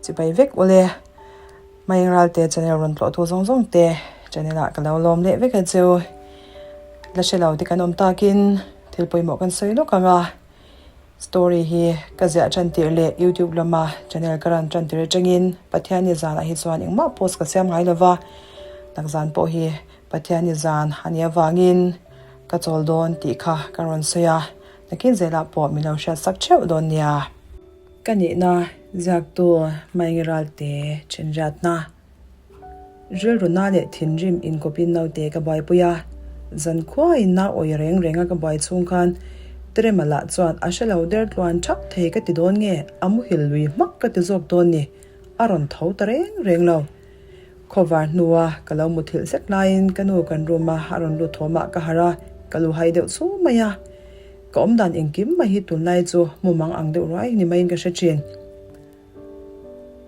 Chibai vek ule. Maeng Ralte channel rawn tlawh tu zawng zawng te channel ah ka lo lawm leh vek a cheu. La hre lo te kan awm takin thil pawimawh kan sawi lawk ang a. Story hi ka ziah tan tirh leh YouTube lama channel ka rawn tan tir atangin Pathianni zanah hi chuan engmah post ka siam ngai lova. Nakzan pawh hi Pathianni zan a nih avangin ka chawl dawn tih kha ka rawn sawi a. Nakin zelah pawh min lo hriat sak theuh dawn nia. Ka nihna ziaktu Maengi Ralte thenriatna rilruna leh thinrim inkawpin naute ka buaipui a, zankhuain nau awi reng renga ka buai chhung khan Terema lah chuan a hre lo der tluan thap thei ka ti dawn nge a muhil lui hmak ka ti zawk dawn ni, a rawn tho ta reng reng lo. Khawvar hnua ka lo muthilh zet laiin ka nu kan room a a rawn lut thawmah ka harh a, ka lu hai deuh chhu mai a. Ka awm dan engkim mai hi tunlai chu mumang ang deuh ruai ni maiin ka hre thin.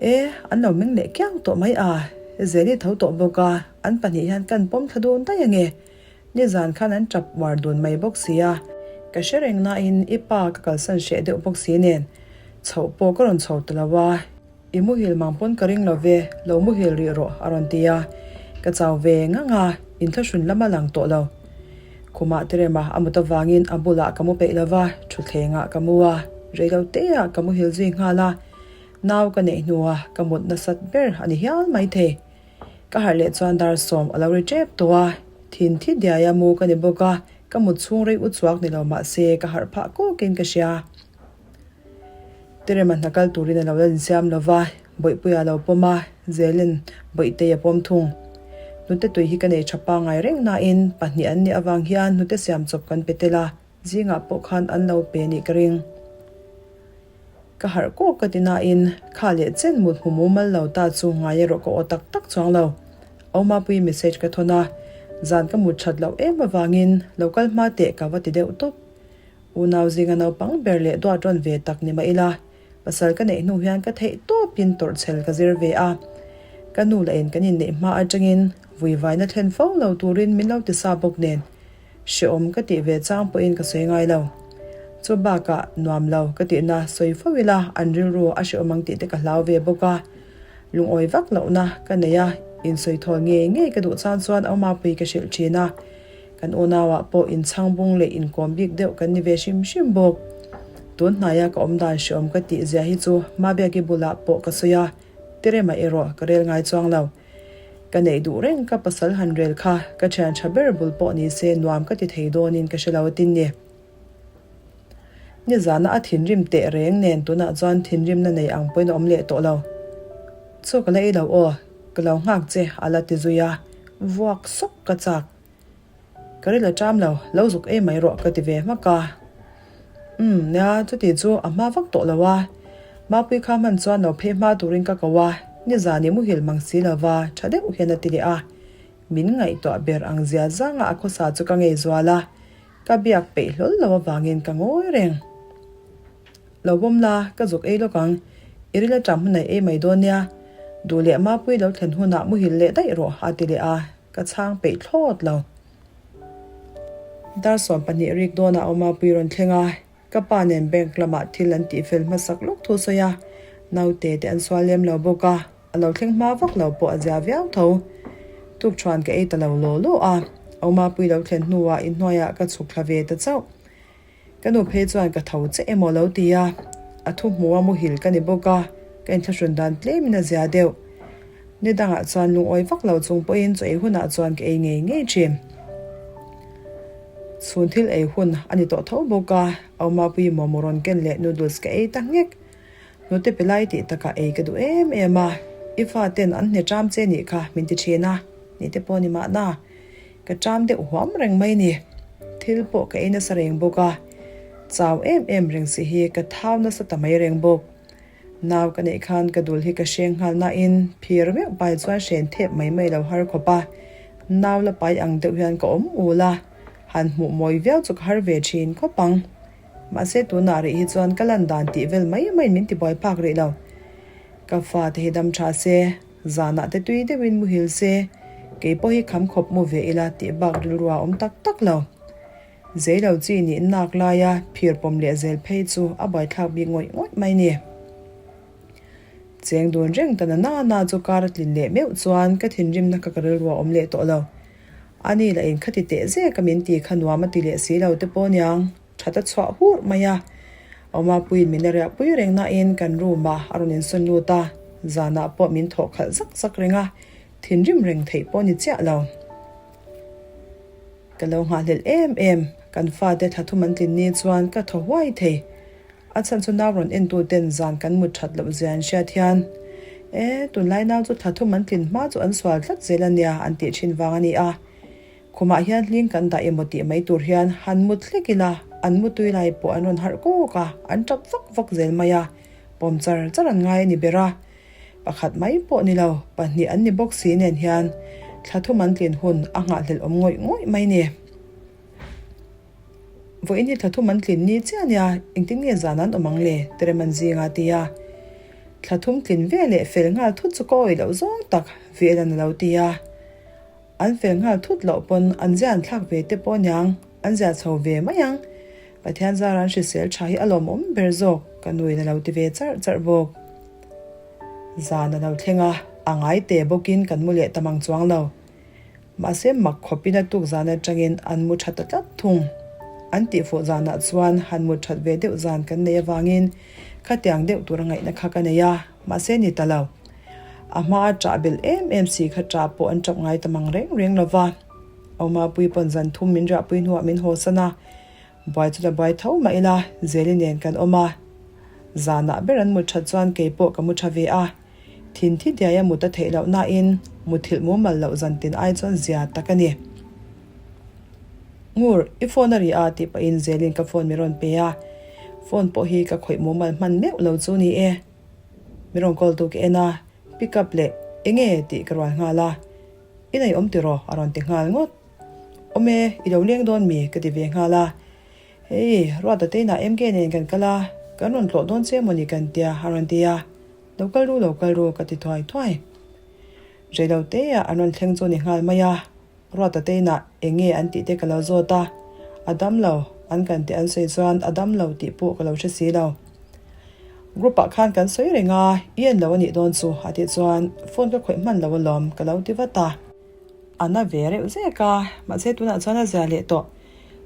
E, an lo meng leh kiang tawh mai a, Zeli tho tawh bawk a, an pahnih hian kan pawm thla dun daih ange. Nizan khan an tap uar dun mai bawk si a, ka hre reng nain i pa ka kalsan hreh deuh bawk si nen chhoh pawh ka rawn chho ta lo a. I muhil mang pawn ka ring lo ve, lo muhil rih rawh a rawn ti a. Ka chau ve ngang a, inthlahrun lam a lang tawh lo. Khumah Terema a mut avangin a bulah ka mu peih lo va, thutthlengah ka mu a, reilo teah ka muhil zui nghal a. Nau ka neih hnua ka mut nasat ber a ni hial maithei. Ka harh leh chuan dar sawm a lo ri tep tawh a, thin thi diaia mu ka ni bawk a, ka mut chhung rei u chuak ni lo mahse ka harh phah kawkin ka hria. Terema hna kal turin a lo la insiam lo va, Bawihpuia a lo pawm a, Zelin Bawihtei a pawm thung. Hnute tui hi ka nei tha pangngai reng nain pahnih an nih avang hian hnute siam chawp kan pe tel a, zingah pawh khan an lo pe nih ka ring. Ka harh kawk ka ti nain kha leh chen mut hmu mumal lo ta chu ngai erawh ka aw tak tak chuang lo. Aumapui message ka thawn a, zan ka mut that loh em avangin lo kal hma teh ka va ti deuh tawp. Unau zinga naupang ber leh duat rawn ve tak ni mah ila, pasal ka neih hnu hian ka theih tawpin tawrhchhel ka zir ve a. Ka nu lah in kan inneih hma atangin vuivaina thlen fo lo turin min lo ti sa bawk nen, hrehawm ka tih ve chang pawhin ka sawi ngai lo. Chu bakah nuam lo ka tihna sawi fo ila an rilru a hrehawm ang tih te ka hlau ve bawk a. Lungawi vak lohna ka nei a, insawi thawl ngei ngei ka duh chang chuan Aumapui ka hrilh thin a. Kan unauah pawh inchhang bung leh inkawm bik deuh kan ni ve hrim hrim bawk. Tun hnaia ka awm dan hreawm ka tih zia hi chu Mabiaki bulah pawh ka sawi a, Terema erawh ka rel ngai chuang lo. Ka neih duh reng ka pasal han rel kha ka thian tha ber bul pawh ni se nuam ka ti thei dawnin ka hre lo atin ni. Nizana a thinrim teh reng nen tunah chuan thinrimna nei ang pawhin a awm leh tawh lo. Chaw ka la ei lo aw, ka lo nghak che a la ti zui a, vuak sawk ka chak. Ka ril a ṭam lo, lo zuk ei mai rawh ka ti ve hmak a. Umm, nia, chuti chu a hma vak tawh lo a. Mapui kha hman chuan lo phei hma turin ka ko a, nizan i muhil mang si lo va, ṭha deuh hian a ti leh a. Min ngaihtuah ber ang zia zanga a khawsa chu ka ngei zual a, ka biak peih hlawl lo avangin ka ngawi reng. Lo bawm la, ka zuk ei lawk ang. I ril a ṭam hunah i ei mai dawn nia. Duh leh Mapui lo thlen hunah muhil leh daih rawh a ti leh a. Ka chhang peih thlawt lo. Dar 12 rik dawnah Awmapui rawn thleng a, ka pa nen bank lamah thil an tihfel hmasak lawk thu sawi a, naute te an sual lem lo bawk a, a lo thleng hma vak lo pawh a zia viau tho. Tukṭhuan ka ei ta lo law law a, Awmapui lo thlen hnuah inhnuaiah ka chhuk thla ve ta chauh. Ka nu phei chuan ka tho che emaw lo ti a, a thu hmu a muhil ka ni bawk a, ka inthlahrun dan tlemin a zia deuh. Ni dangah chuan lungawi vak lo chung pawhin chaw ei hunah chuan ka ei ngei ngei thin. Chhun thil ei hun a ni tawh tho bawk a, Aumapui momo rawn ken leh noodles ka ei ta nghek. Hnute pe lai tih takah ei ka duh em em a, i faten an hne ṭam che nih kha min ti ṭhin a, ni te pawh ni mahna. Ka ṭam deuh huam reng mai ni. Thil pawh ka ei nasa reng bawk a, chau em em reng si hi ka thau nasa ta mai reng bawk. Nau ka neih khan ka dul hi ka hreng nghal nain phir meuh pai chuan hren thep mai mai lo har khawp a, nau la pai ang deuh hian ka awm ul a, han hmuh mawi viau chu ka har ve ṭhin khawp ang. Mahse tunah rih hi chuan ka lan dan tih vel mai maiin min tibuai phak rih lo. Ka fate hi dam tha se, zanah te tui deuhin muhil se, kei pawh hi kham khawp mu ve ila tih bak rilru a awm tak tak lo. Zei lo chi nih nak laia phir pawm leh zel phei chu a buaithlak bik ngawih ngawih mai ni. Cheng dun reng ta na na na chu kar a tlin leh meuh chuan ka thinrimna kha ka rilru a awm leh tawh lo. A ni lah in khati teh zek a min ti kha nuam a ti leh si lo te pawh niang that a chhuah hur mai a. Awmapuiin min la riah pui reng nain kan room ah a rawn insawn lut a, zanah pawh min thawh khalh zak zak reng a, thinrim reng theih pawh ni chiah lo. Ka lo nghahhlelh em em, kan fate thla thum an tlin ni chuan ka thaw huai thei. A chhan chu nau rawn entu ten zan kan mut that loh zia an hriat hian, E, tunlai nau chu thla thum an tlin hma chu an sual tlat zel a nia an tih thin vang a ni a. Khumah hian hling kan dah emaw tih mai tur hian han mut hlek ila, an mutui lai pawh an rawn harh kawk a, an tap vak vak zel mai a, pawm char char an ngai a ni ber a. Pakhat mai pawh ni lo, pahnih an ni bawk si nen hian thla thum an tlin hun a nghahhlelh awm ngawih ngawih mai ni. Vawiin hi thla thum an tlin ni chiah nia, engtin nge zan an awm ang le? Tereman zinga a ti a. Thla thum tlin ve leh fel nghal thut chu ka awih loh zawng tak, Velan a lo ti a. An fel nghal thut loh pawn an zia an thlak ve te pawh aniang, an zia chho ve mai ang. Pathian zara an hrisel tha hi a lawmawm ber zawk, ka nuin a lo ti ve charh charh bawk. Zan a lo thleng a, a ngai te bawkin kan mu leh ta mang chuang lo. Mahse mak khawpin a tuk zan atangin an mu tha ta tlat thung. An tihfuh zanah chuan han mut that ve deuh zan kan nei avangin khatiang deuh tura ngaihna kha ka nei a, mahse ni ta lo. A hma a ṭah belh em em si kha ṭah pawh an ṭap ngai ta mang reng reng lo va. Awmapui pawn zan thum min riahpui hnuah min hawsan a, buai chu la buai tho mah ila Zeli nen kan awm a. Zanah ber an mut ṭhat chuan kei pawh ka mu ṭha ve a. Thinthi diai a mut a theih loh nain muthilh mumal loh zan tin ai chuan zia tak a ni. Ngur, i phone a ri a tih pahin Zeli'n ka phone min rawn pe a. Phone pawh hi ka khawih mumal hman meuh lo chu ni e. Min rawn call tu ka en a, pick up leh enge tih ka rual nghal a, I nei awm tiraw? a rawn ti nghal ngawt. Awm e, i lo leng dawn mi? ka ti ve nghal a, Hei, Ruata te inah MK nen kan kal a, kan rawn tlawh dawn che mawni kan tia a rawn ti a, Lo kal ru, lo kal ru ka ti thuai thuai. Reilo te ah an rawn thleng chu ni nghal mai a, Ruata te inah eng nge an tih te ka lo zawt a, a dam lo, an kan tih an sawi chuan a dam lo tih pawh ka lo hre si lo. Group ah khan kan sawi reng a, i en lo a nih dawn chu a tih chuan phone ka khawih hman lo alawm ka lo ti vat a. A na ve reuh zek a, mahse tunah chuan a zia leh tawh.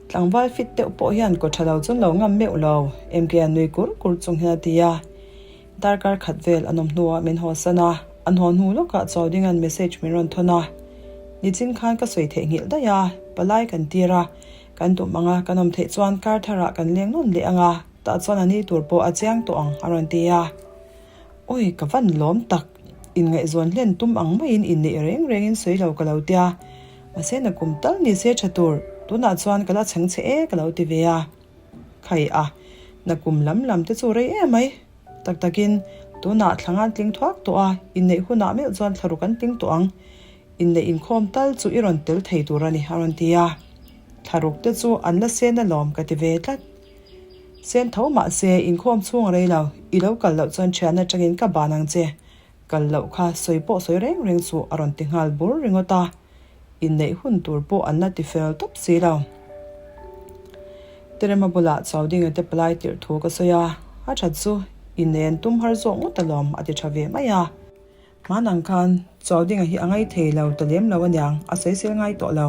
Tlangval fit deuh pawh hian kaw tha lo chuan lo ngam meuh lo, MK a nui kur kur chung hian a ti a. Darkar khat vel an awm hnuah min hawsan a, an haw hnu lawkah Chaudinga'n message min rawn thawn a. Nichin khan ka sawi theihnghilh daih a, palai kan tir a, kan tum ang a, kan awm theih chuan kar tharah kan leng nawn leh ang a, tah chuan a ni tur pawh a chiang tawh ang a rawn ti a. Awi ka van lawm tak, inngaihzawn hlen tum ang maiin inneih reng rengin sawi lo ka lo tia, mahse na kum tal ni se tha tur, tunah chuan ka la chheng che e ka lo ti ve a. Khai a, na kum lam lam te chu rei em mai. Tak takin, tunah thla ngan tling thuak tawh a, inneih hunah meuh chuan thla ruk an tling tawh ang. Inneih inkhawm tal chu i rawn tel thei tur a ni, a rawn ti a. Thla ruk te chu an la sen alawm ka ti ve tlat. Sen tho mah se, inkhawm chhung a rei lo, i lo kal loh chuan thian atangin ka ban ang che. Kal loh kha sawi pawh sawi reng reng chu a rawn ti nghal bur ringawt a. Inneih hun tur pawh an la ti fel tawp si lo. Terema bulah Chaudinga te palai tirh thu ka sawi a, a that chu inneih an tum har zawk ngawt alawm a ti tha ve mai a. Hman ang khan Chaudinga hi a ngai thei lo ta lem lo aniang a sawisel ngai tawh lo.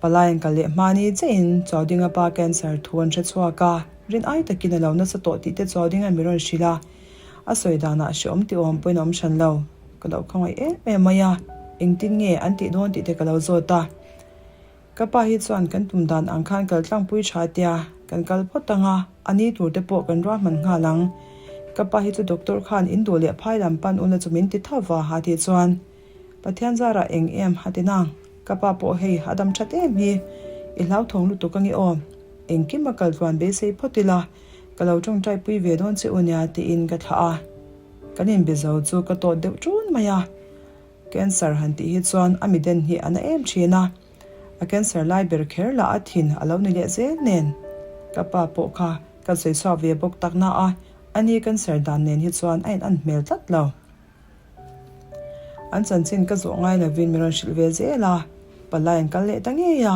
Palai an kal leh hma ni chiahin Chaudinga pa cancer thu an hre chhuak a, rin ai takin a lo nasa tawh tih te Chaudinga'n mi rawn hrilh a, a sawi danah hreawm ti awm pawhin a awm hran lo. Ka lo khawngaih em em mai a, engtin nge an tih dawn tih te ka lo zawt a. Ka pa hi chuan kan tum dan ang khan kal tlangpui tha tia, kan kal phawt ang a, a ni tur te pawh kan ruahman nghal ang. Ka pa hi chu doctor khan in duh leh phai lam pan ula chu min ti tho va a tih chuan, Pathian zarah eng em a ti nang, ka pa pawh hei a dam that em hi, i hlauthawng lutuk ange aw, engkim a kal tluan beisei phawt ila, ka lo tawngtai pui ve dawn che u nia tiin ka thlah a. Kan inbe zo chu ka tawt deuh ṭun mai a. Cancer han tih hi chuan a miden hi a na em thin a, a cancer lai ber kher lah a thin a lo ni leh zel nen. Ka pa pawh kha ka sawi chhuak ve bawk tak na a, ani cancer dan nen hi chuan a in an hmel tlat lo. An chanchin ka zawh ngai lovin min rawn hrilh ve zel a, palai an kal leh ta ngei a,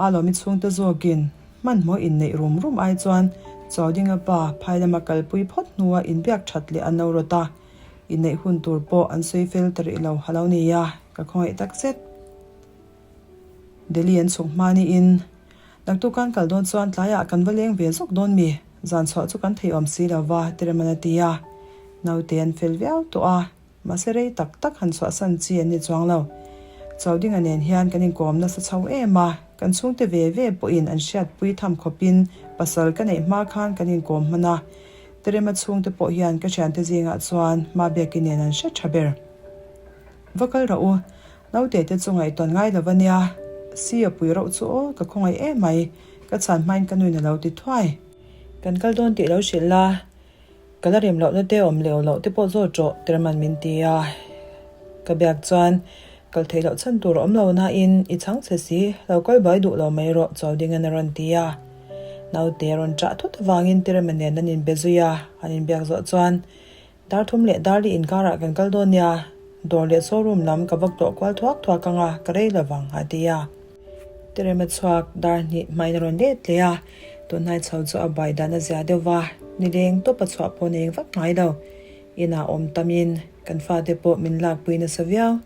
a lawmi chhungte zawkin hmanhmawh inneih rum rum ai chuan. Chaudinga pa phai lama kalpui phawt hnua inbiak that leh an lo rawt a, inneih hun tur pawh an sawi fel ta rih lo a lo ni a, ka khawngaih tak zet. Delhi an chhuk hma niin naktuk kan kal dawn chuan tlaiah kan va leng ve zawk dawn mi? Zan chhuah chu kan thei awm si lo va, Teremana ti a. Naute an fel viau tawh a. Mahse rei tak tak han chhuahsan chi an ni chuang lo. Chaudinga nen hian kan inkawm nasa chho em a, kan chhungte ve ve pawhin an hriatpui tham khawpin pasal ka neih hma khan kan inkawm hman a. Terema chhungte pawh hian ka thiante zingah chuan Mabiaki nen an hre tha ber. Va kal rawh u, naute te chu ngaihtuan ngai lo ania, si a pui rauh chu aw ka khawngaih em mai, ka chhan hmain ka nuin a lo ti thuai. Kan kal dawn tih lo hrilh la. Ka la rem lohna te awm leh loh te pawh zawt rawh Terman min ti a, ka biak chuan kal theih loh chhan tur a awm lo nain i chhang che si, lo kal buai duh lo mai rawh Chaudingan a rawn ti a. Naute a rawn chah thut avangin Terema nen an inbe zui a, an inbiak zawh chuan dar thum leh dar li inkarah kan kal dawn nia, dawr leh showroom lam ka vak tawh kual thuak thuak ang a, ka rei lovang a ti a. Terema chhuak dar hnih hmain a rawn let leh a, tunhnai chho chu a bai dan a zia deuh va, nileng tawp a chhuah pawh nei vak ngai lo. Inah awm tamin kan fate pawh min lakpui nasa viau.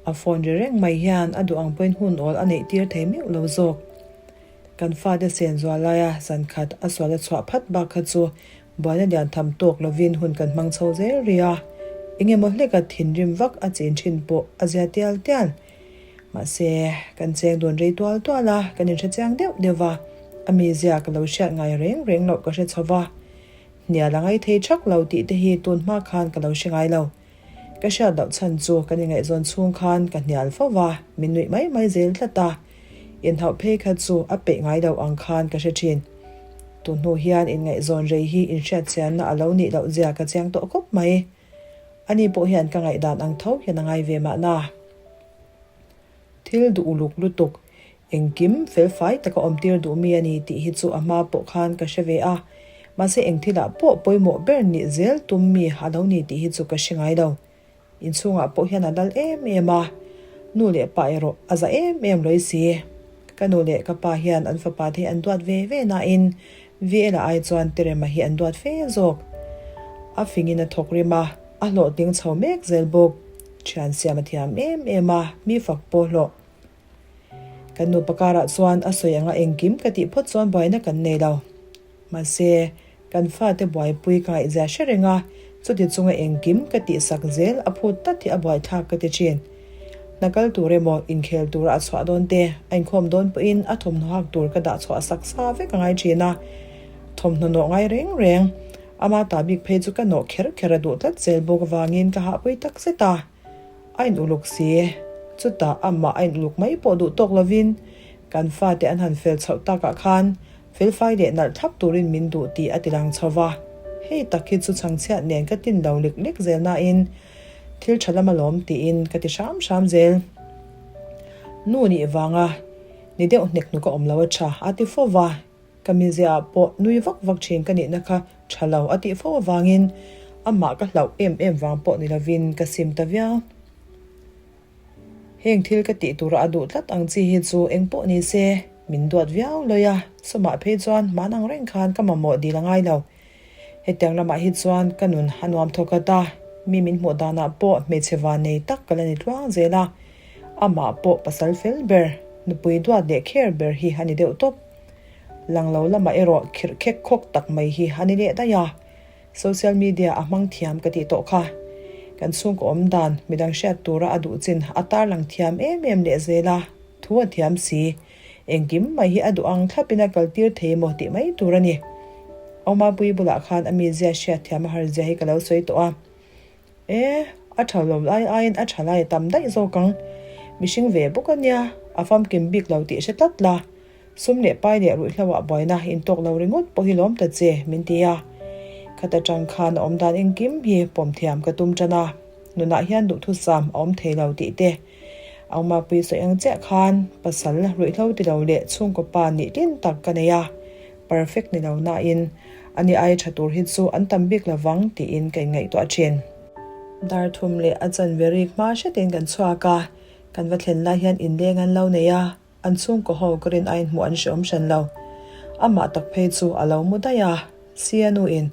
A phone ri reng mai hian a duh ang pawhin hun awl a neih tir thei meuh lo zawk. Kan fate sen zual laia zan khat a sual a chhuah phat bak kha chu buaina lian tham tawk lovin hun kan hmang chho zel rih a, eng emaw hleka thinrim vak a chin thin pawh a zia tial tial. Mahse, kan cheng dun rei tual tual a, kan inhre chiang deuh deuh va, a mizia ka lo hriat ngai reng reng loh ka hre chho va. Hnial a ngai thei thak lo tih te hi tun hma khan ka lo hre ngai lo. Ka hriat loh chhan chu kan ingaihzawn chhung khan ka hnial fo va, min nuih mai mai zel tlat a. Inhauh phei kha chu a peih ngai loh ang khan ka hre thin. Tun hnu hian inngaihzawn rei hi inhriat chianna a lo nih loh zia ka chiang tawh khawp mai. Ani pawh hian ka ngaihdan ang tho hian a ngai ve mahna. Thil duh uluk lutuk, engkim felfai taka awmtir duh mi a ni tih hi chu a hma pawh khan ka hre ve a, mahse eng thilah pawh pawimawh ber nih zel tum mi a lo ni tih hi chu ka hre ngai lo. Inchhungah pawh hian a lal em em a, nu leh pa erawh a za em em lawih si. Ka nu leh ka pa hian an fapa te hi an duat ve ve nain VL-a ai chuan Terema hi an duat fe zawk. A fingin a thawk rim a, a hlawhtling chho mek zel bawk. Thian siam a thiam em em a, mi fak pawh hlawh. Kan nupa karah chuan a sawi anga engkim ka tih phawt chuan buaina kan nei lo. Mahse, kan fate buaipui ka ngaihzia hre reng a, chuti chunga engkim ka tihsak zel a phut tlat hi a buaithlak ka ti thin. Hna kal tur emaw, inkhel tura a chhuah dawn te, a inkhawm dawn pawhin a thawmhnaw hak tur ka dah chhuah sak sa vek a ngai thin a. Thawmhnaw nawh ngai reng reng, ama ta bik phei chu ka nawh kher kher a duh tlat zel bawk avangin ka hahpui tak zet a. A in uluk si. Chutah amah a in uluk mai pawh duh tawk lovin kan fate an han fel chhoh takah khan felfai leh nalh thlap turin min duh tih a ti lang chho va. Hei tak hi chu chhangchhiat nen ka tin lo lek lek zel nain thil tha lam alawm tiin ka ti hram hram zel. Nu nih vanga ni deuh hnek hnuk a awm lo a tha a ti fo va. Ka mizia ah pawh nui vak vak thin ka nihna kha tha lo a tih fo avangin amah ka hlauh em em vang pawh ni lovin ka sim ta viau. Heng thil ka tih tura a duh tlat ang chi hi chu eng pawh ni se min duat viau lawi a, sawmah phei chuan hman ang reng khan ka mamawh dil a ngai lo. Hetiang lamah hi chuan ka nun a nuam thawk at a, mi min hmuh danah pawh hmeichhe van nei tak ka la ni tluang zel a, amah pawh pasal fel ber, nupui duat leh kher ber hi a ni deuh tawp. Lang lo lamah erawh khirh khek khawk tak mai hi a ni leh daih a, social media a hmang thiam ka tih tawh kha. Kan chhungkaw awm dan midang hriat tura a duh chin a tarlang thiam em em leh zel a, thu a thiam si. Engkim mai hi a duh ang thlapin a kaltir thei maw tih mai tur a ni. Awmapui bulah khan a mizia hriat thiam a har zia hi ka lo sawi tawh a. E, a tha lo lai aiin a tha lai a tam daih zawk ang. Mihring ve bawk a nia, a famkim bik lo tih hre tlat la. Sum leh pai leh ruihhlo ah buaina intawk lo ringawt pawh hi lawm ta che, min ti a. Khat atang khan a awm dan engkim hi pawm thiam ka tum tan a. Nunah hian duhthusam a awm thei lo tih te. Aumapui sawi ang chiah khan pasal ruihhlo ti lo leh chhungkaw pa nih tlin tak ka nei a. Perfect ni lo nain ani aia tha tur hi chu an tam bik lovang tiin ka inngaihtuah thin. Dar thum leh a chanve rik hma hretin kan chhuak a, kan va thlen lai hian inleng an lo nei a, an chhungkaw ho ka rin aiin hmuh an hreawm hran lo. Amah tak phei chu a lo mu daih a, Sia nuin,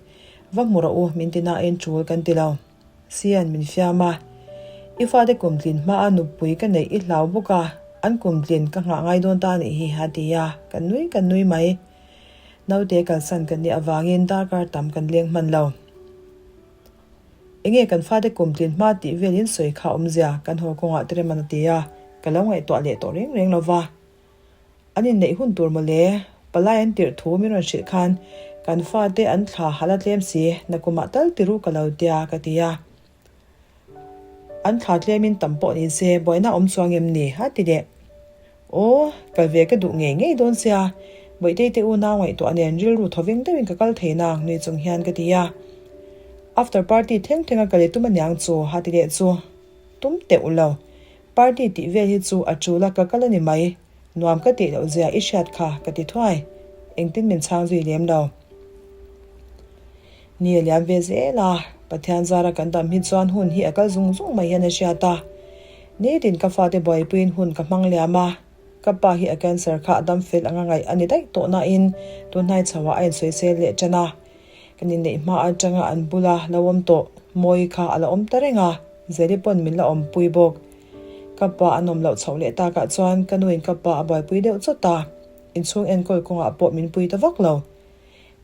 Va hmu rawh u, min ti nain tul kan ti lo. Sian min fiam a, I fate kumtlin hmaa nupui ka neih i hlau bawk a, an kumtlin ka nghah ngai dawn ta nih hi, a ti a, kan nui kan nui mai. Naute kalsan kan nih avangin darkar tam kan leng hman lo. Enge kan fate kumtlin hma tih velin sawi kha awmzia kan haw kawngah te rem an a ti a, ka lo ngaihtuah leh tawh reng reng lo va. An inneih hun tur mawle, palai an tirh thu min rawn hrilh khan kan fate an thla hal a tlem si, nakumah tal tiru ka lo tia ka ti a. An thla tlemin tam pawh ni se buaina awm chuang em ni? a ti leh. Aw, kal ve ka duh ngei ngei dawn sia, Bawihtei te unau ngaihtuah nen rilru thawveng deuhin ka kal thei nang nui chung hian ka ti a. After party thleng thleng a kal i tum aniang chu a ti leh chu. Tum teuh lo. Party tih vel hi chu a tul a ka kal a ni mai. Nuam ka tih loh zia i hriat kha ka ti thuai. Engtin min chhang zui lem lo. Ni a liam ve zel a, Pathian zara kan dam hi chuan hun hi a kal zung zung mai hian a hriat a. Nitin ka fate buaipuiin hun ka hmang liam a, ka pa hi a cancer kha a dam fel anga ngaih a ni daih tawh nain tunhnai chhoah a insawisel leh tan a. Kan inneih hma atanga an bula lo awm tawh Mawi kha a la awm ta reng a, Zeli pawn min la awmpui bawk. Ka pa an awm loh chhoh leh takah chuan ka nuin ka pa a buaipui deuh chawt a, inchhung enkawl kawngah pawh min pui ta vak lo.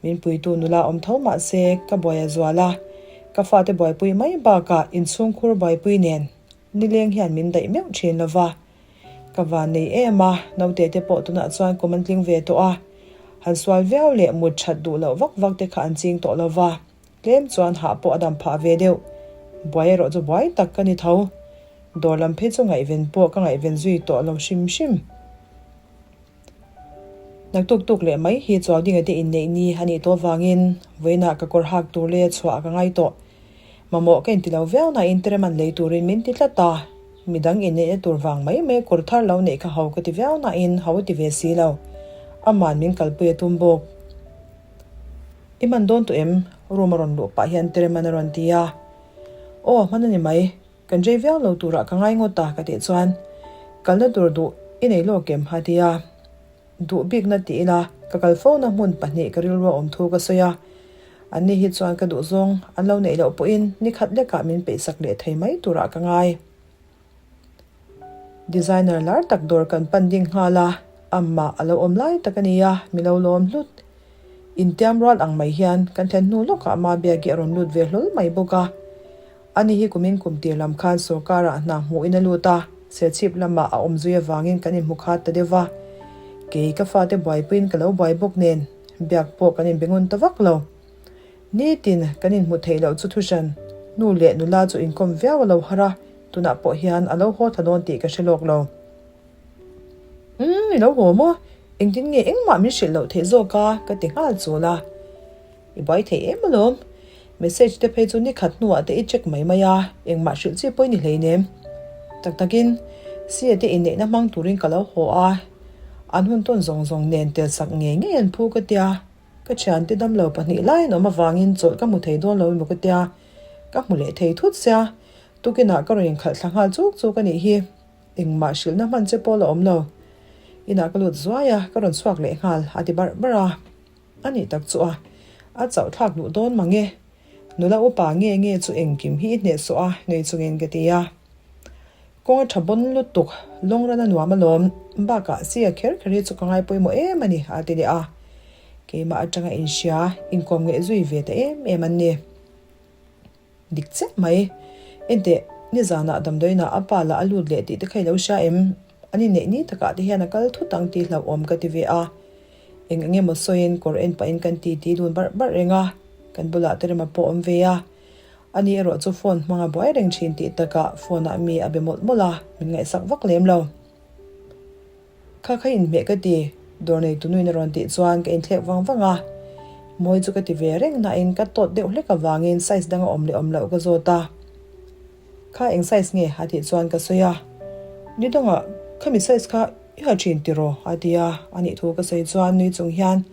Min puitu nula awm tho mah se ka buai a zual a, ka fate buaipui mai bakah inchhungkhur buaipui nen nileng hian min daih meuh thin lo va. Ka van nei em a, naute te pawh tunah chuan kum an tling ve tawh a, han sual viau leh mut that duh loh vak vak te kha an ching tawh lo va, tlem chuan hah pawh a dam phah ve deuh. Buai erawh chu buai tak ka ni tho. Dawr lam phei chu ngaihven pawh ka ngaihven zui tawh lo hrim hrim. Naktuk tuk leh mai hi Chuaudinga te inneih ni a nih tawh vangin vawiinah ka kawr hak tur leh chhuah ka ngai tawh. Mamawh ka inti lo viau nain Tereman lei turin min ti tlat a, midang inneihna tur vang mai mai kawr thar lo neih kha ho ka ti viau nain ho a ti ve si lo. Aman min kalpui a tum bawk. I hman dawn tawh em? Room a rawn luh pah hian Tereman a rawn ti a. Aw, hman a ni mai. Kan rei viau lo turah ka ngai ngawt a ka tih chuan kalna tur duh i nei lawk em a ti a, duh bikna ti ila ka kal fo na hmun pahnih ka rilru a awm thu ka sawi a, an ni hi chuan ka duh zawng an lo neih loh pawhin ni khat lekah min peihsak leh thei mai turah ka ngai. Designer lar tak dawr kan pan ding nghal a, amah a lo awm lai tak a nia, mi lo lawm hlut. Intiam rual ang mai hian kan thlen hnu lawkah Mabiaki a rawn lut ve hlawl mai bawk a. Ani hi kumin kum tir lam khan sorkarah hna hmuhin a lut a, Serchhip lamah a awm zui avangin kan inhmu khat ta deuh va. Kei ka fate buaipuiin ka lo buai bawk nen, biak pawh kan inbe ngun ta vak lo. Nitin kan inhmu theih loh chu thuhran, nu leh nula chu inkawm viau a lo har a, tunah pawh hian a lo haw thla dawn tih ka hre lawk lo. Umm, i lo haw maw? Engtin nge engmah min hrilh loh theih zawk a? ka ti nghal chul a. I buai thei em alawm. Message te phei chu ni khat hnuah te i check mai mai a, engmah hrilh chi pawh i ni hleinem. Tak takin, Sia te inneihna hmang turin ka lo haw a, an hun tawn zawng zawng nen tel sak ngei ngei an phu ka tia, ka thiante damlo pahnih lai an awm avangin chawlh ka hmu thei dawn lo emaw ka tia, ka hmu leh thei thut sia, tukinah ka rawn inkhalh thla nghal chuk chuk a nih hi. Engmah hrilhna hman che pawh la awm lo. Inah ka lut zuai a, ka rawn chhuak leh nghal, a ti barh barh a. A nih tak chu a, a chauh thlak duh dawn mang e. Nula upa nge nge chu engkim hi i hnehsawh a, nui chungin ka ti a. Kawng a tha bawn lutuk, lawng ran a nuam alawm, bakah si a kher kher hi chu ka ngai pawimawh em a ni, a ti leh a. Keimah atanga inhria, inkawm ngeih zui ve ta em em an ni. Dik chiah mai. Enteh, nizanah damdawiinah a pa lah a lut leh tih te kha i lo hria em? An inneih ni takah te hian a kal thut ang tih hlauhawm ka ti ve a. Eng eng emaw sawiin kawr en pahin kan titi dun barh barh reng a, kan bulah te rema pawh awm ve a. Ani erawh chu phone hmang a buai reng thin tih takah phone ah mi a be mawlh mawlh a, min ngaihsak vak lem lo. Kha kha inhmeh ka ti, dawr nei tunuin a rawn tih chuan ka inthlek vang vang a. Mawi chu ka ti ve reng nain ka tawt deuh hlek avangin size dang a awm leh awm loh ka zawt a. Kha eng size nge? a tih chuan ka sawi a. Ni dangah khami size kha i ha thin tiraw? a ti a, a nih thu ka sawi chuan nui chung hian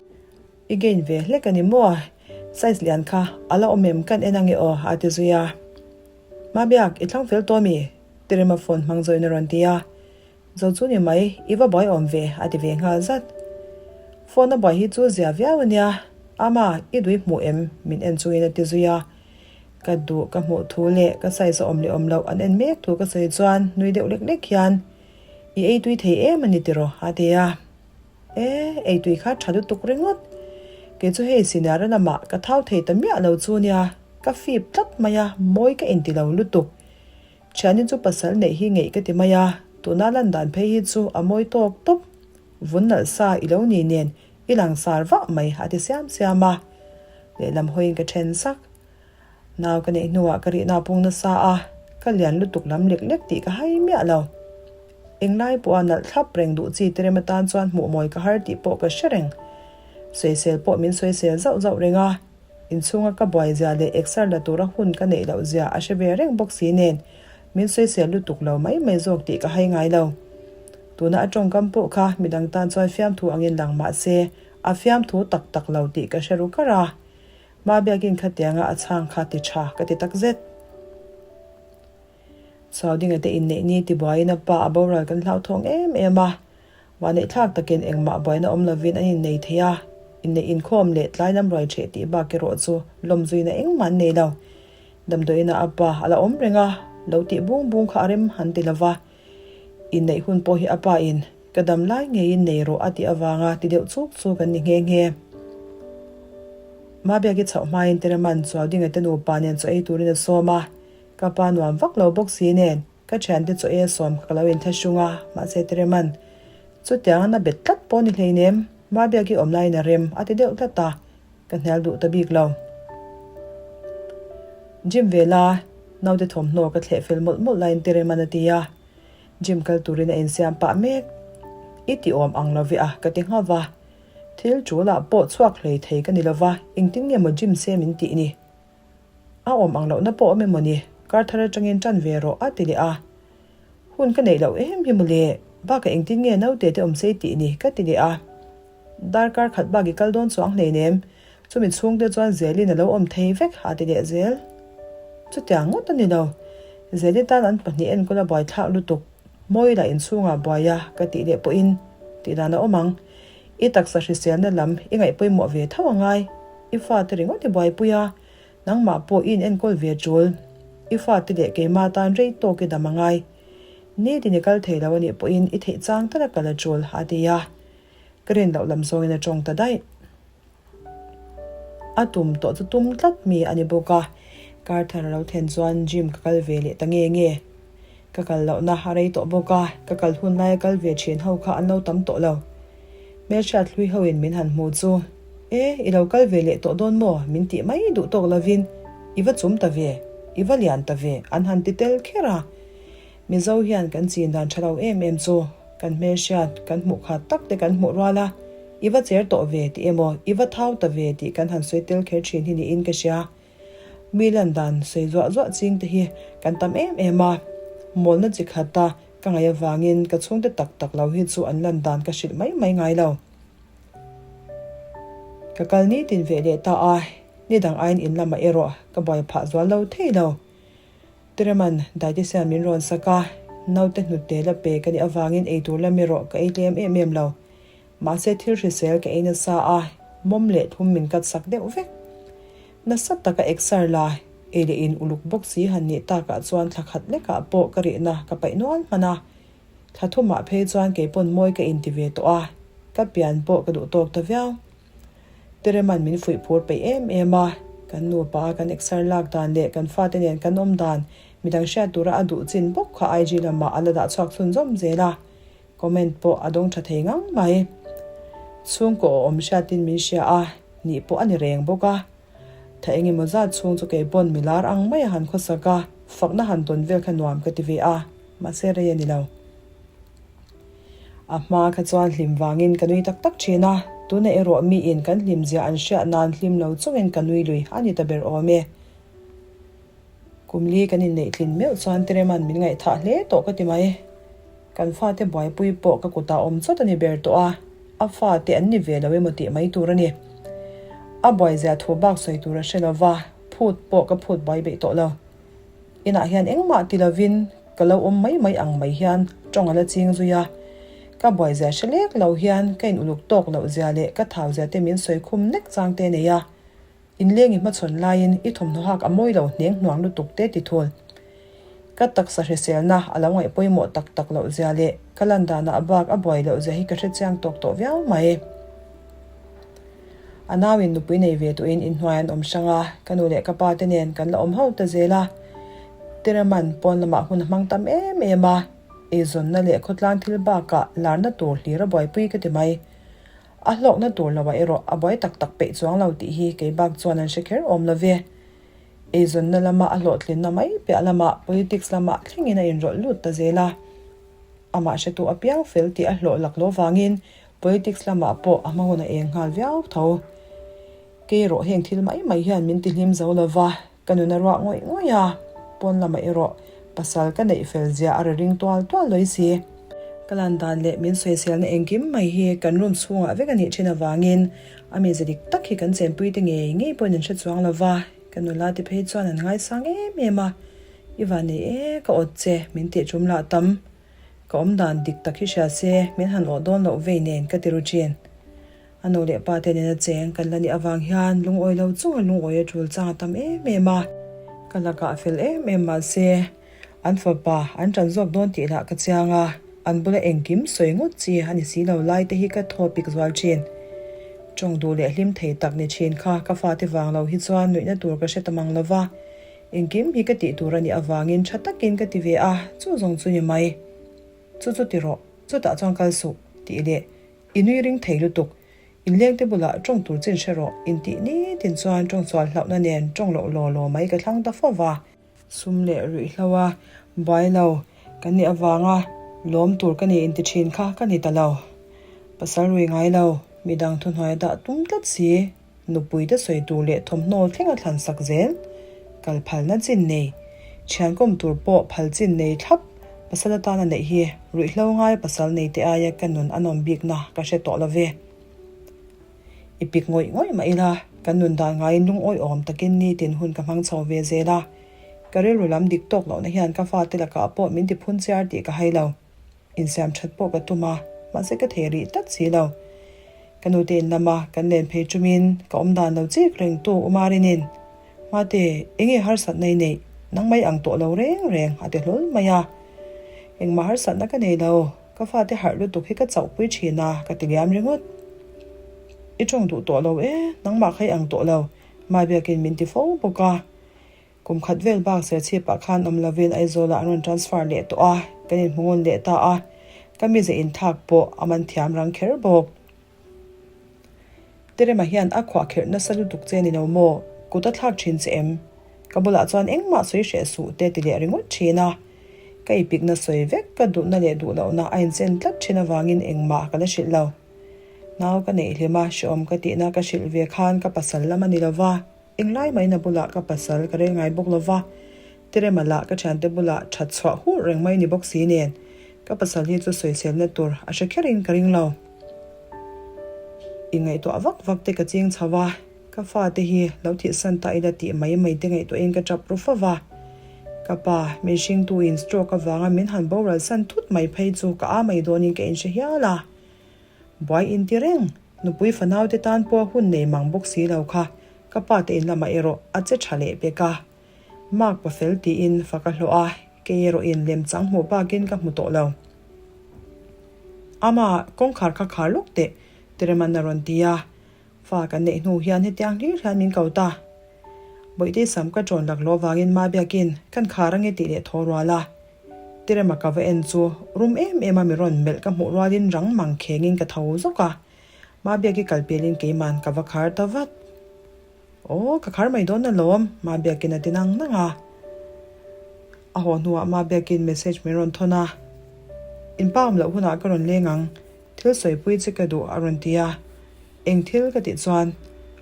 I gain ve hlek a ni maw? Size lian kha a la awm em kan en ange aw? a ti zui a. Mabiak, i thlang fel tawh mi? Terema phone hmang zawin a rawn ti a. Zo chu ni mai, i va buai awm ve, a ti ve nghal zat. Phone a buai hi chu zia viau a nia, Ama, i duih hmuh em? min en chungin a ti zui a. Ka duh ka hmuh thu leh ka size a awm leh awm loh an en mek thu ka sawi chuan nui deuh lek lek hian, I ei tui thei em a ni tiraw? a ti a. E, ei tui kha tha lutuk ringawt. Kei chu hei senior lamah ka thau thei ta miah lo chu nia, ka fip tlat mai a, mawi ka inti lo lutuk. Thiani chu pasal neih hi ngeih ka ti mai a, tuna lan dan phei hi chu a mawi tawk tawp. Vun nalh sa i lo ni nen i langsar vah mai a ti siam siam a, lehlam hawiin ka then sak. Nau ka neih hnuah ka rihna pung nasa a, ka lian lutuk lam lek lek tih ka hai miah lo. Englai pawha nalh thlap reng duh chi te rem atan chuan hmuh mawi ka har tih pawh ka hre reng. Sawisel pawh min sawisel zauh zauh reng a, inchhunga ka buai zia leh exer la tura hun ka neih loh zia a hre ve reng bawk si nen min sawisel lutuk lo mai mai zawk tih ka hai ngai lo. Tuna a tawngkam pawh kha midang tan chuan fiamthu angin lang mah se a fiamthu tak tak lo tih ka hre ru kar a. Hma biakin khatianga a chhang kha ti tha ka ti tak zet. Saudinga te inneih ni tibuaiin a pa a boral kan hlauthawng em em a, vahneih thlak takin engmah buaina awm lovin an innei thei a, inneih inkhawm leh tlai lam ruai ṭheh tih bak erawh chu lawmzuina engmah an nei lo. Damdawiinah a pa a la awm reng a, lo tih bung bung kha a rem han ti lova, inneih hun pawh hi a pa in Ka dam lai ngeiin nei rawh a tih avanga ti deuh chuk chuk an ni nghe nghe. Mabiaki chhoh hmain Tereman Chuaudinga te nupa nen chaw ei turin a sawm a, ka pa nuam vak lo bawk si nen ka thiante chaw ei a sawm kha ka lo inthlahrung a, mahse Tereman chutiang a na bet tlat pawh ni hleinem, Mabiaki awm laiin a rem a ti deuh tlat a, ka hnial duh ta bik lo. Gym vela naute thawmhnaw ka thleh fel mawlh mawlh laiin Tereman a ti a. Gym kal turin a insiam pah mek. I ti awm ang lo ve a, ka ti nghauh va. Thil ṭulah pawh chhuak hlei thei ka ni lo va, engtin nge maw gym se min tih ni? A awm ang lohna pawh awm emaw ni, kar thar aṭangin ṭan ve rawh a ti leh a. Hun ka neih loh em hi mawle, bakah engtin nge naute te awm sei tih ni, ka ti leh a. Darkar khat bak i kal dawn chuang hleinem, chumi chhungte chuan Zelin a lo awm thei vek a ti leh zel. Chutiang ngawt a ni lo, Zeli tan an pahnih enkawl a buai thlak lutuk, mawi lah inchhungah buai a ka tih leh pawhin tih dan a awm ang. I taksa hriselna lam i ngaih pawimawh ve tho a ngai, i fate ringawt i buaipui a, nangmah pawh i inenkawl ve tul, i fate leh keimah tan rei tawk i dam a ngai. Nitin i kal thei lo a nih pawhin i theih chang tal a kal a tul a ti a. Ka rin loh lam zawngin a tawng ta daih. A tum tawh chu tum tlat mi a ni bawk a, kar thar a lo thlen chuan gym ka kal ve leh ta nge nge. Ka kal lohna a rei tawh bawk a, ka kal hun laia kal ve thin ho kha an lo tam tawh lo. Hmelhriat hlui hoin min han hmu chu, E, i lo kal ve leh tawh dawn maw? min tih mai duh tawk lovin, I va chum ta ve, i va lian ta ve, an han ti tel kher a. Mizo hian kan chin dan tha lo em em chu kan hmelhriat kan hmuh khat tak te kan hmuh rual a, i va cher tawh ve tih emaw i va thau ta ve tih kan han sawi tel kher thin hi niin ka hria. Mi lan dan sawi zuah zuah ching te hi kan tam em em a, mawlna chi khat a ka ngaih avangin ka chhungte tak tak lo hi chu an lan dan ka hrilh mai mai ngai lo. Ka kal nitin ve leh ta a, nidang aiin in lamah erawh ka buai phah zual lo thei lo. Tereman dietitian min rawn sak a, naute hnute la pe ka nih avangin eitur lam erawh ka ei tlem em em lo. Mahse thil hrisel ka ei nasa a, mawm leh thum min kat sak deuh vek. Nasa taka exer la, ei leh in uluk bawk si han nih takah chuan thla khat lekah pawh ka rihna ka paih nual hman a. Thla thumah phei chuan keipawn mawi ka inti ve tawh a, ka pian pawh ka duh tawk ta viau. Tereman min fuih phur peih em em a, kan nupa a kan exer lak dan leh kan fate nen kan awm dan midang hriat tura a duh chin bawk kha IG lamah a la dah chhuak chhunzawm zel a, comment pawh a dawng tha thei ngang mai. Chhungkaw awm hriatin min hria a, nih pawh a ni reng bawk a. Tha eng emaw zat chhung chu kei pawn milar ang mai a han khawsak a, fakna han tawn vel kha nuam ka ti ve a, mahse rei a ni lo. A hma kha chuan hlim vangin ka nui tak tak thin a, tuna erawh miin kan hlimzia an hriat nan hlim lo chungin ka nui lui a ni ta ber awm e. Kum li kan inneih tlin meuh chuan Tereman min ngaihthah hle tawh ka ti mai. Kan fate buaipui pawh ka kutah awm chawt a ni ber tawh a, a fate an ni ve lo emaw tih mai tur a ni. A buaizia thu bak sawi tur a hre lo va, phut pawh ka phut buai beih tawh lo. Inah hian engmah ti lovin ka lo awm mai mai ang mai hian tawng a la ching zui a. Ka buai zia hre lek lo hian ka in uluk tawk loh zia leh ka thau zia te min sawi khum nek chang te nei a. Inleng i hmachhawn laiin i thawmhnaw hak a mawi lo hneng hnuang lutuk te ti thul. Ka taksa hriselna a lo ngaih pawimawh tak tak loh zia leh ka lan danah bak a buai loh zia hi ka hre chiang tawk tawh viau mai. A nauin nupui nei ve tuhin inhnuai an awm hrang a, ka nu leh ka pa te nen kan la awm ho ta zel a. Tiraman pawn lamah hun a hmang tam em em a, eizawnna leh khawtlang thil bakah larna tur hlir a buaipui ka ti mai. A hlawkna tur loah erawh a buai tak tak peih chuang lo tih hi kei bak chuan an hre kher awm lo ve. Eizawnna lama a hlawhtlinna mai piah lamah politics lamah thlengin a inrawlh lut ta zel a. Amah hretu apiang fel tih a hlawh lak lo vangin Politics lamah pawh a hma hun a eng nghal viau tho. Kei erawh heng thil mai mai hian min tihlim zo lo va, ka nun a ruah ngawih ngawih a, pawn lamah erawh pasal ka neih fel zia a ri ring tual tual lawi si. Ka lan dan leh min sawiselna engkim mai hi kan room chhungah vek a nih thin avangin a mize dik tak hi kan chenpui te ngei ngei pawhin an hre chuang lo va, ka nula te phei chuan an ngaisang em em a, I van nei e ka awt che min tih tum lah tam. Ka awm dan dik tak hi hria se, min han awh dawn loh vei nen ka ti ru thin. A nu leh pa te nena cheng kan la nih avang hian lungawi lo chunga lungawi a tul chang a tam em em a. Ka lakah a fel em em mahse, an fapa an tan zawk dawn tih lah ka chiang a, an bula engkim sawi ngawt chi a ni si lo lai te hi ka thaw pik zual thin. Tawng duh leh hlim thei tak ni thin kha ka fate vang lo hi chuan nuihna tur ka hre ta mang lo va. Engkim hi ka tih tur a nih avangin tha takin ka ti ve a, chu zawng chu ni mai. Chu chu ti rawh, chutah chuan kal suh, tih leh i nui ring thei lutuk. Inlengte bulah tawng tur chin hre rawh, intih nitin chuan tawng sual hlauhna nen tawng loh law law mai ka thlang ta fo va. Sum leh ruihhlo a buai lo kan nih avanga lawm tur ka ni inti thin kha ka ni ta lo. Pasal rui ngai lo, midang thuhnuai dah tum tlat si. Nupui te sawi tur leh thawmhnaw thleng a thlan sak zel. Kal phalna chin nei. Thian kawm tur pawh phal chin nei thlap. Pasal atana neih hi ruihhlo ngai pasal nei te aia ka nun a nawm bikna ka hre tawh lo ve. I pik ngawih ngawih mah ila, kan nun dan ngaiin lungawi awm takin nitin hun ka hmang chho ve zel a. Ka rilru lam dik tawk lohna hian ka fate lakah pawh min ti phun chiar tih ka hai lo. Insiam that pawh ka tum a, mahse ka thei rih tlat si lo. Ka nute in lama kan len phei tumin ka awm dan lo chik reng tu U Marinin, Mate, enge harsatna i neih? Nang mai ang tawh lo reng reng, a ti hlawl mai a. Engmah harsatna ka nei lo, ka fate harh lutuk hi ka chauhpui thin a, ka ti liam ringawt. I tawng duh tawh lo e, nangmah kha i ang tawh lo, Mabiakin min ti fo bawk a. Kum khat vel bak Serchhipah khan awm lovin Aizawlah an rawn transfer leh tawh a, kan inhmu ngun leh ta a, ka mize inthlak pawh a man thiam rang kher bawk. Terema hian a khuah kherh nasa lutuk che ni lo maw? Kut a thlak thin che em? Ka bulah chuan engmah sawi hreh suh te ti leh ringawt thin a. Ka ipikna sawi vek ka duhna leh duh lohna a inchen tlat thin avangin engmah ka la hrilh lo. Nau ka neih hlim a, hrehawm ka tihna ka hrilh ve khan ka pasal lam a ni lova. Englai mai na bulah ka pasal ka rel ngai bawk lo va, Terema lah ka thiante bulah that chhuah hur reng mai ni bawk si nen, ka pasal hi chu sawiselna tur a hre kherin ka ring lo. Inngaihtuah vak vak te ka ching chho a, ka fate hi lo thihsan ta ila tih mai mai te ngaihtuahin ka tap ru fo va. Ka pa, min hringtuin stroke avanga min han boral san thut mai phei chu ka a mai dawnin ka inhre hial a. Buai inti reng, nupui fanaute tan pawh hun nei mang bawk si lo kha, ka pa te in lamah erawh a che tha leh pek a. Mark pa fel tiin fak a hlawh a, kei erawh in lemchang hmuh bakin ka hmu tawh lo. Ama, kawngkhar kha khar lawk teh, Tereman a rawn ti a. Fa kan neih hnu hian hetiang hlir hian min ko ta. Bawihtei sam ka ṭawn laklawh vangin Ma biakin kan khar ange tih leh thaw rual a. Tirema ka va en chu rum em em a mi rawn melh ka hmuh rualin rang mang khengin ka tho zawk a. Ma biaki kal pelin keiman ka va khar ta vat. Aw, ka khar mai dawn alawm, Ma biakin a ti nang nang a. A haw hnuah Ma biakin message min rawn thawn a. In pa awm loh hunah ka rawn leng ang, thil sawipui che ka duh a rawn ti a. Eng thil ka tih chuan,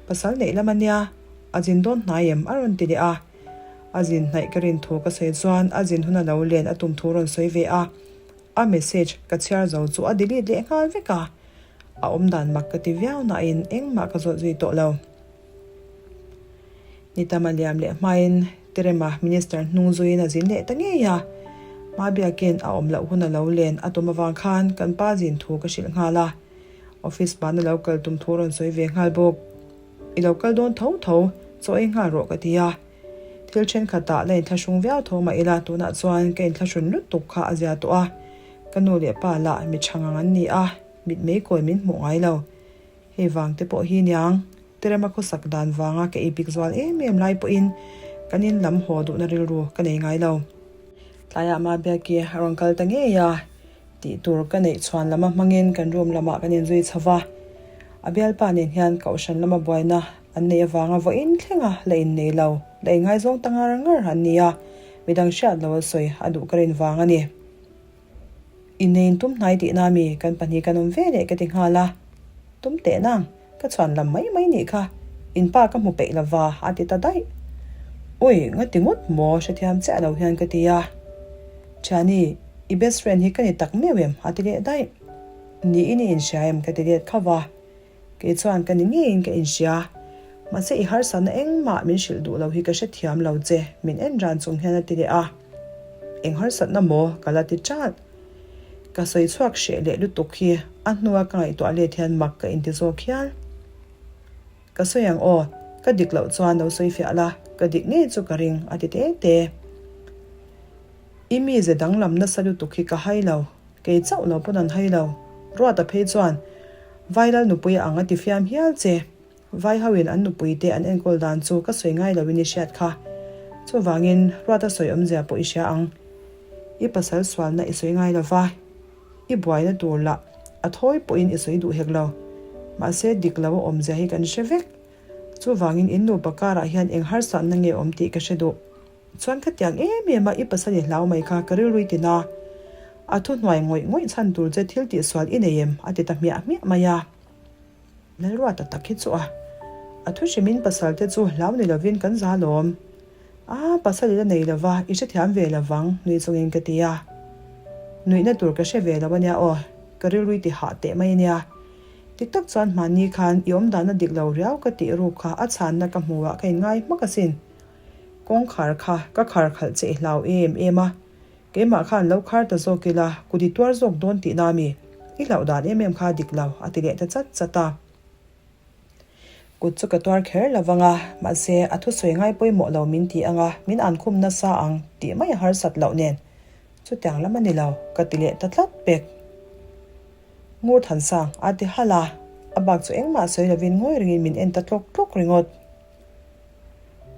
Pasal neih lam a nia, a zin dawn hnai em? a rawn ti leh a. A zin hnaih ka rin thu ka sawi chuan a zin hun a lo len a tum thu rawn sawi ve a. A message ka chhiar zo chu a delete leh nghal vek a. A awmdan mak ka ti viau nain engmah ka zawt zui tawh lo. Ni tam a liam leh hmain Terema Minister hnung zuiin a zin leh ta ngei a. Hma biakin a awm loh hun a lo len a tum avang khan kan pa zin thu ka hrilh nghal a. Office bana lo kal tum thu rawn sawi ve nghal bawk. I lo kal dawn tho tho, chaw ei nghal rawh ka ti a. Thil thenkhatah la inthlahrung viau tho mah ila tunah chuan ka inthlahrun lutuk kha a zia tawh a. Ka nu leh pa lah mi tha ngang an ni a, mitmei kawi min hmuh ngai lo. Hei vang te pawh hi niang, Terema khawsak dan vanga ka ei bik zual em em lai pawhin kan in lam haw duhna rilru ka nei ngai lo. Tlaiah Mabiaki a rawn kal ta ngei a, tih tur ka neih chhuan lama hmangin kan room lamah kan inzui chho va. A bialpa nen hian kohhran lama buaina an neih avanga vawiin thlenga la innei lo, la inngaizawng ta ngar ngar an ni a, midang hriat lo a sawi a duh ka rin vang a ni. Inneiin tum hnai tihna mi kan pahnih kan awm ve leh ka ti nghal a, tum teh nang, ka chhuan lam mai mai nih kha, in pa ka hmu peih lova a ti ta daih. Ui, nga ti ngawt maw hrethiam chiah lo hian ka ti a. Thiani, i best friend hi ka ni tak meuh em? a ti leh daih. Niin i inhria em? ka ti let khauh a. Kei chuan ka ni ngeiin ka inhria. Mahse i harsatna engmah min hrilh duh lo hi ka hrethiam lo che, min en ran chung hian a ti leh a. Eng harsatna maw? ka la ti ṭat. Ka sawi chhuak hreh leh lutuk hi a hnua ka ngaihtuah let hian mak ka inti zawk hial. Ka sawi ang aw, ka dik loh chuan lo sawi fiah la, ka dik ngei chu ka ring, a ti te te. I mize danglam nasa lutuk hi ka hai lo. Kei chauh lo pawn an hai lo. Ruata phei chuan, Vailal nupui a ang a ti fiam hial che. Vai hoin an nupui te an enkawl dan chu ka sawi ngai loin i hriat kha. Chuvangin Ruata sawi awmzia pawh i hria ang. I pasal sualna i sawi ngai lo va, i buaina tur lah a thawi pawhin i sawi duh hek lo. Mahse dik lo a awmzia hi kan hre vek. Chuvangin in nupa karah hian eng harsatna nge awm tih ka hre duh. Chuan khatiang em em a i pasal i hlau mai kha ka rilru i tina. A thuhnuai ngawih ngawih chhan tur che thil tihsual i nei em? a ti ta hmiah hmiah mai a. Lalruata tak hi chu a. A thu hrimin pasal te chu hlau ni lovin kan za lawm. A, pasal i la nei lova, i hrethiam ve lovang, nui chungin ka ti a. Nuihna tur ka hre ve lo ania aw, ka rilru i ti hah teh mai ania. Dik tak chuan hmanni khan i awmdana dik lo riau ka tih ruk kha a chhanna ka hmuh ah ka inngai hmak asin. Kawngkhar kha ka khar khalh che i hlau em em a, keimah khan lo khar ta zawk ila kut i tuar zawk dawn tihna mi? I hlauh dan em em kha dik lo a ti leh ta chat chat a. Kut chu ka tuar kher lo vang a, mahse a thusawi ngai pawimawh lo min ti ang a, min an khum nasa ang tih mai a harsat loh nen chutiang lam a ni lo ka ti leh ta tlat pek. Ngur Thansang a ti halh a, a bak chu engmah sawi lovin ngawi ringin min en ta tlawk tlawk ringawt.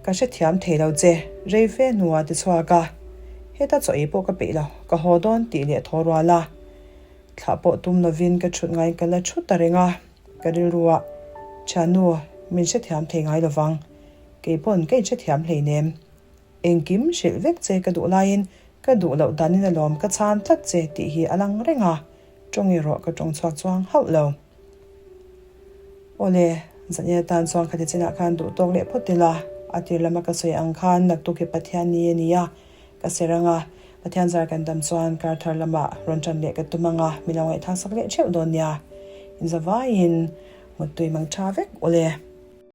Ka hrethiam thei lo che, rei fe hnuah ti chhuak a, heta chaw ei pawh ka peih lo, ka haw dawn tih leh thaw rual a. Thlah pawh tum lovin ka thut ngai ka la thut ta reng a, ka rilruah, Thiannu, min hrethiam thei ngai lovang, kei pawn ka inhrethiam hleinem. Engkim hrilh vek che ka duh laiin ka duh loh danin alawm ka chhan tlat che tih hi a lang reng a, tawng erawh ka tawng chhuak chuang hauh lo. Awle, zan atan chuan khati chinah khan duh tawk leh phawt ila, a tir lama ka sawi ang khan naktuk hi Pathian ni a ni a, ka ser ang a, Pathian zar kan dam chuan kar thar lamah rawn tan leh ka tum ang a, mi lo ngaihthlak sak leh theuh dawn nia. Inzavaiin muttui mang tha vek awle.